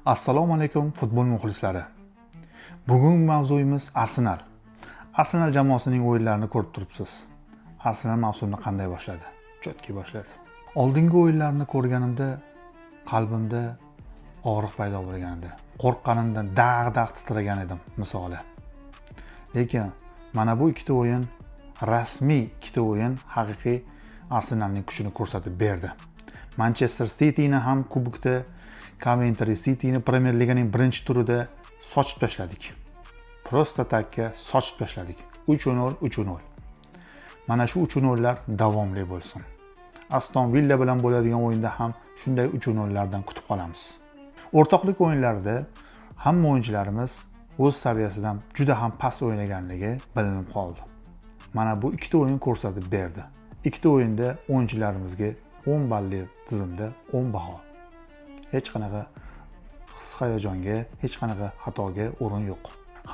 Assalomu alaykum, futbol muxlislari. Bugungi mavzuyimiz Arsenal. Arsenal jamoasining o'yinlarini ko'rib turibsiz. Arsenal mavsumni qanday boshladi? Чётко boshladi. Oldingi o'yinlarni ko'rganimda qalbimda og'riq paydo bo'lgan edi. Qo'rqqanimdan dag'-dag' titragan edim misoli. Lekin mana bu ikkita o'yin, rasmiy ikkita o'yin haqiqiy Arsenalning kuchini ko'rsatib berdi. Manchester Cityni ham kubokda, Coventry Cityni Premier Liganing birinchi turida sochib tashladik. Просто так ka sochib tashladik. 3-0, 3-0. Mana shu 3-0 lar davomli bo'lsin. Aston Villa bilan bo'ladigan o'yinda ham shunday 3-0 lardan kutib qolamiz. O'rtoqlik o'yinlarida hamma o'yinchilarimiz o'z saviyasidan juda ham past o'ynaganligi bilinib qoldi. Mana bu ikkita o'yin ko'rsatib berdi. Ikkita o'yinda o'yinchilarimizga 10 balli tizimda 10 baho. Hech qanaqa his hayajonga, hech qanaqa xatoga o'rin yo'q.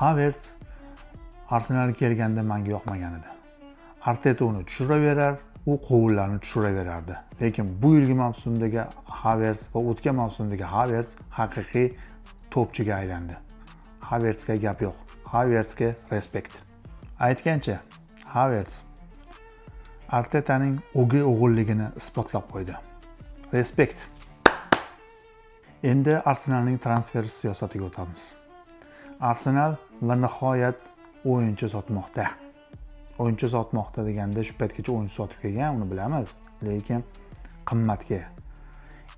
Havertz Arsenalga kelganda menga yoqmagan edi. Arteta uni tushiraverar, u qovunlarni tushiraverardi. Lekin bu yilgi mavsumdagi Havertz va o'tgan mavsumdagi Havertz haqiqiy to'pchiga aylandi. Havertzga gap yo'q. Havertzga респект. Aytgancha, Havertz Artetaning o'gay o'g'illigini isbotlab qo'ydi. Респект. Endi Arsenalning transfer siyosatiga o'tamiz. Arsenal va nihoyat o'yinchi sotmoqda. O'yinchi sotmoqda deganda, shu paytgacha o'yinchi sotib kelgan, uni bilamiz, lekin qimmatga,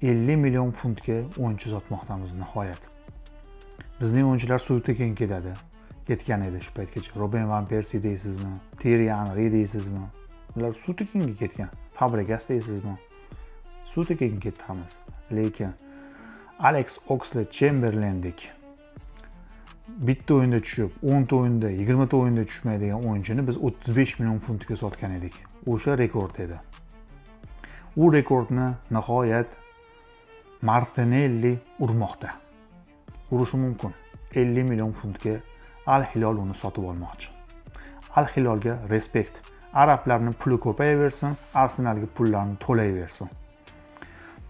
50 million funtga o'yinchi sotmoqdamiz nihoyat. Bizning o'yinchilar suv tekin ketadi. Ketgan edi shu paytgacha. Robin van Persi deysizmi, Thierry Henry deysizmi? Ular suv tekinga ketgan. Fabregas deysizmi? Suv tekinga ketdi hammasi. Lekin Alex Oxlade Chemberlendek bitta o'yinda tushib, 10 ta o'yinda, 20 ta o'yinda tushmaydigan o'yinchini biz 35 million funtga sotgan edik. O'sha rekord edi. U rekordni nihoyat Martinelli urmoqda. Urishi mumkin. 50 million funtga Al Hilol uni sotib olmoqchi. Al Hilolga респект. Arablarning puli ko'payaversin, Arsenalga pullarni to'layversin.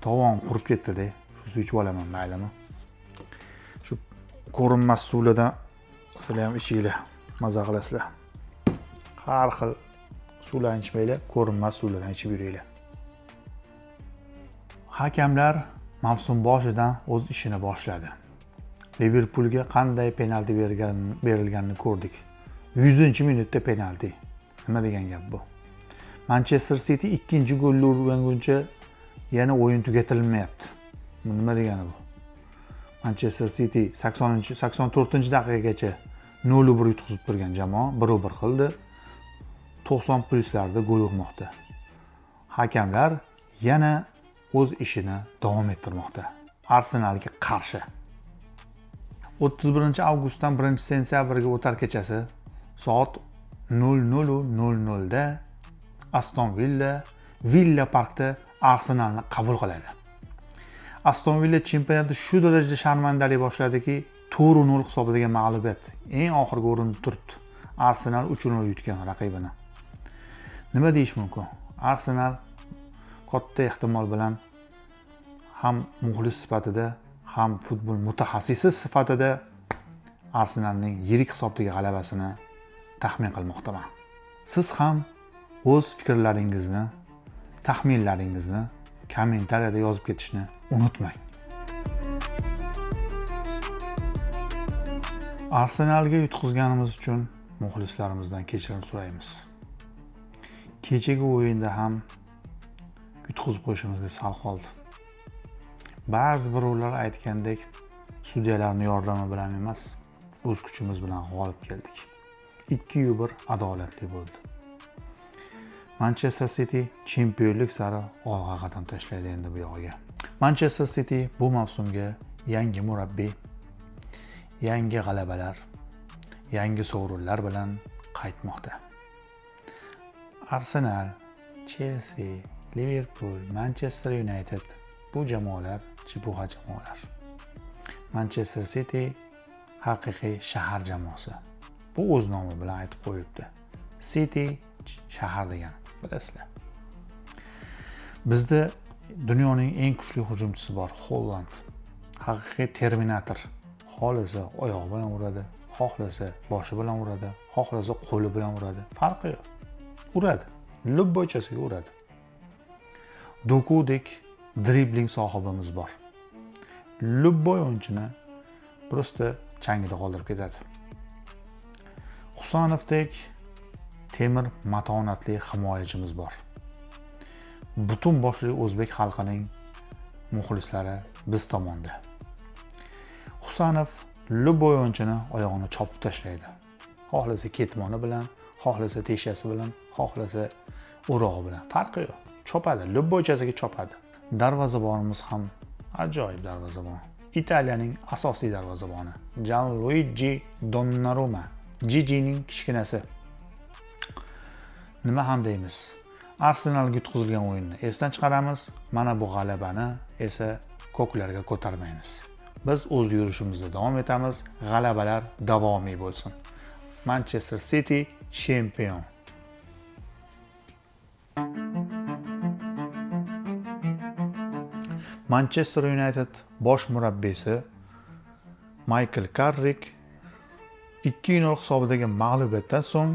Tovon qurib ketdi-da. Shu suv ichib olaman, maylimi? Shu ko'rinmas suvlardan sizlar ham ichinglar, maza qilasizlar. Har xil suvlarni ichmanglar, ko'rinmas suvlardan ichib yuringlar. Hakamlar mavsum boshidan o'z ishini boshladi. Liverpulga qanday penalti berilganini ko'rdik. 100-minutda penalti. Nima degan gap bu? Manchester City ikkinchi golni urganguncha yana o'yin tugatilmayapti. Bu nima degani bu? Manchester City 80 84-daqiqagacha 0-1 yutqizib turgan jamoa 1-1 qildi. 90 plyuslarda gol urmoqda. Hakamlar yana o'z ishini davom ettirmoqda. Arsenalga qarshi. 31 avgustdan 1 sentyabrga o'tar kechasi soat 00:00 da Aston Villa Villa Parkda Arsenalni qabul qiladi. Aston Villa chempionatni shu darajada sharmandali boshladiki, 4-0 hisobidagi mag'lubiyat. Eng oxirgi o'rinda turibdi. Arsenal 3-0 yutgan raqibini. Nima deyish mumkin? Arsenal katta ehtimol bilan ham muxlis sifatida, ham futbol mutaxassisi sifatida Arsenalning yirik hisobdagi g'alabasini taxmin qilmoqdaman. Siz ham o'z fikrlaringizni, taxminlaringizni kommentariyada yozib ketishni unutmang. Arsenalga yutqizganimiz uchun muxlislarimizdan kechirim so'raymiz. Kechagi o'yinda ham yutqizib qo'yishimizga sal qoldi. Ba'zi birovlar aytgandek, sudyalarning yordami bilan emas, o'z kuchimiz bilan g'olib keldik. 2-1 adolatli bo'ldi. Manchester City chempionlik sari olg'a qadam tashlaydi endi bu yog'iga. Manchester City bu mavsumga yangi murabbiy, yangi g'alabalar, yangi sovrinlar bilan qaytmoqda. Arsenal, Chelsea, Liverpool, Manchester United bu jamoalar чепуха jamoalar. Manchester City haqiqiy shahar jamoasi. Bu o'z nomi bilan aytib qo'yibdi. City shahar degani, bilasizlar. Bizda dunyoning eng kuchli hujumchisi bor, Holland. Haqiqiy terminator. Xohlasa oyog'i bilan uradi, xohlasa boshi bilan uradi, xohlasa qo'li bilan uradi. Farqi yo'q. Uradi. Любой chasiga uradi. Dokudek dribling sohibimiz bor. Любой o'yinchini просто changida qoldirib ketadi. Husanovdek temir matonatli himoyachimiz bor. Butun boshli o'zbek xalqining muxlislari biz tomonda. Husanov любой o'yinchini oyog'ini chopib tashlaydi. Xohlasa ketmoni bilan, xohlasa teshasi bilan, xohlasa o'rog'i bilan. Farqi yo'q. Chopadi, любой chasiga chopadi. Darvozabonimiz ham ajoyib darvozabon. Italiyaning asosiy darvozaboni Gianluigi Donnarumma. Gigining kichkinasi. Nima ham deymiz? Arsenalga yutqizilgan o'yinni esdan chiqaramiz. Mana bu g'alabani esa ko'klarga ko'tarmaymiz. Biz o'z yurishimizda davom etamiz. G'alabalar davomiy bo'lsin. Manchester City chempion. Manchester United bosh murabbiysi Michael Carrick 2-0 hisobidagi mag'lubiyatdan so'ng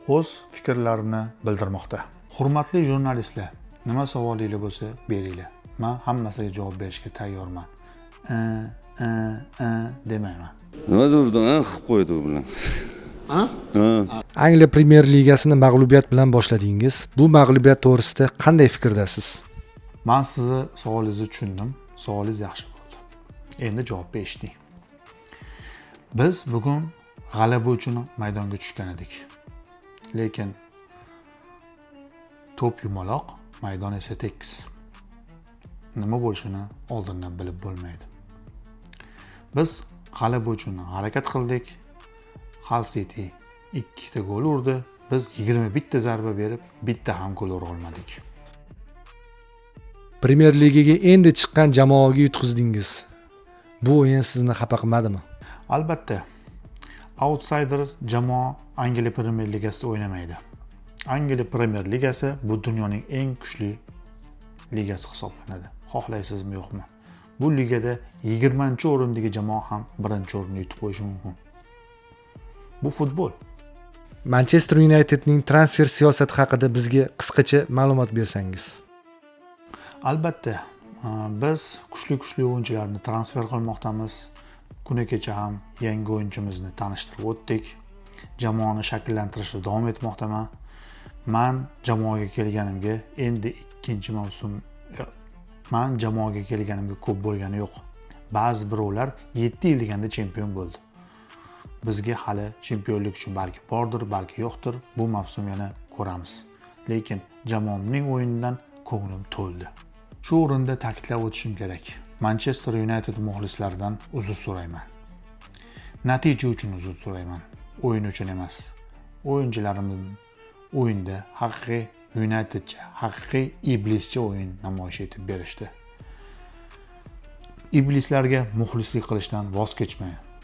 o'z fikrlarini bildirmoqda. Hurmatli jurnalistlar, nima savolinglar bo'lsa beringlar. Men hammasiga javob berishga tayyorman. Demayman. Nima urdi? Ha, qilib qo'ydi u bilan. Ha? Ha. Angliya Premyer Ligasini mag'lubiyat bilan boshladingiz. Bu mag'lubiyat to'g'risida qanday fikrdasiz? Men sizni savolingizni tushundim. Savolingiz yaxshi bo'ldi. Endi javobni eshiting. Biz bugun g'alaba uchun maydonga tushgan edik. Lekin to'p yumaloq, maydon esa tekis. Nima bo'lishini oldindan bilib bo'lmaydi. Biz g'alaba uchun harakat qildik. Hull City 2 ta gol urdi. Biz 21 ta zarba berib, bitta ham gol ura olmadik. Premyer Ligaga endi chiqqan jamoaga yutqizdingiz. Bu o'yin sizni xafa qilmadimi? Albatta, outsider jamoa Angliya Premyer Ligasida o'ynamaydi. Angliya Premyer Ligasi bu dunyoning eng kuchli ligasi hisoblanadi. Xohlaysizmi yo'qmi? Bu ligada 20-o'rindagi jamoa ham 1-o'rinni yutib qo'yishi mumkin. Bu futbol. Manchester Unitedning transfer siyosati haqida bizga qisqacha ma'lumot bersangiz. Albatta, biz kuchli-kuchli o'yinchilarni transfer qilmoqdamiz. Kuni kecha ham yangi o'yinchimizni tanishtirib o'tdik. Jamoani shakllantirishda davom etmoqdaman. Men jamoaga kelganimga endi ikkinchi mavsum, men jamoaga kelganimga ko'p bo'lgani yo'q. Ba'zi birovlar 7 yil deganda chempion bo'ldi. Bizga hali chempionlik uchun balki bordir, balki yo'qdir. Bu mavsum yana ko'ramiz. Lekin jamoamning o'yinidan ko'nglim to'ldi. Shu o'rinda ta'kidlab o'tishim kerak. Manchester United muxlislaridan uzr so'rayman. Natija uchun uzr so'rayman, o'yin uchun emas. O'yinchilarimiz o'yinda haqiqiy Unitedcha, haqiqiy iblischa o'yin namoyish etib berishdi. Iblislarga muxlislik qilishdan voz kechmang.